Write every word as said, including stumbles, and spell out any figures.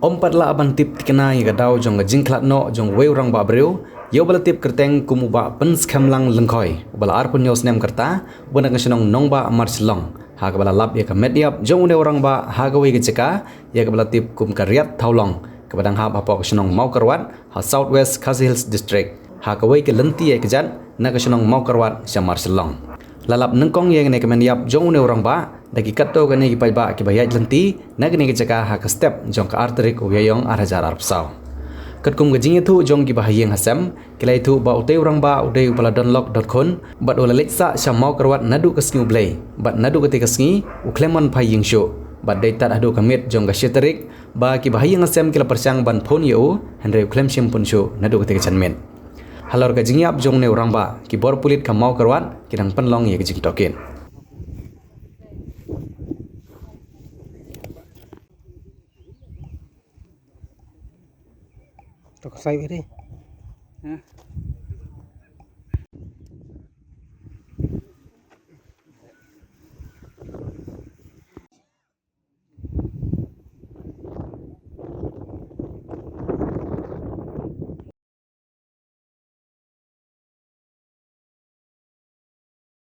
Ym pat lah ban tip thikna ïa ka daw jong ka jingkhlad noh jong uwei u rangbah briew ïa uba la tip kyrteng kum u Bah Pynskhem Lang Lyngkhoi, uba la arphew hynñiew snem ka rta, uba na ka shnong Nongbah Marshillong, ha kaba la lap ïa ka met ïap jong une u rangbah ha kawei ka jaka ïa kaba la tip kum ka Riat Thawlong, kaba dang hap hapoh ka shnong Mawkyrwat, ha South West Khasi Hills District, ha kawei ka lynti ïaid kjat na ka shnong Mawkyrwat sha Marshillong. La lap nyngkong ïa kane ka met ïap jong une u rangbah da ki katto katne ki paidbah kiba ïaid lynti na kane ka jaka ha ka step jong ka ar tarik u Ïaïong ar hajar arphew saw. Katkum ka jingïathuh jong kiba ha ïing ha sem, ki la ïathuh ba utei u rangbah u dei uba la don lok don khun bad u la leit sah sha Mawkyrwat naduh ka sngi U Blei, bad naduh katei ka sngi u khlem wan phai ïing shuh, bad dei tad haduh ka miet jong ka shi tarik ba kiba ha ïing ha sem ki la pyrshang ban phone ïa u, hynrei u khlem shym phone shuh naduh katei ka janmiet. Halor ka jingïap jong une u rangbah, ki bor pulit ka Mawkyrwat ki dang pynlong ïa ka jingtohkit. To ka sai ri. Ha?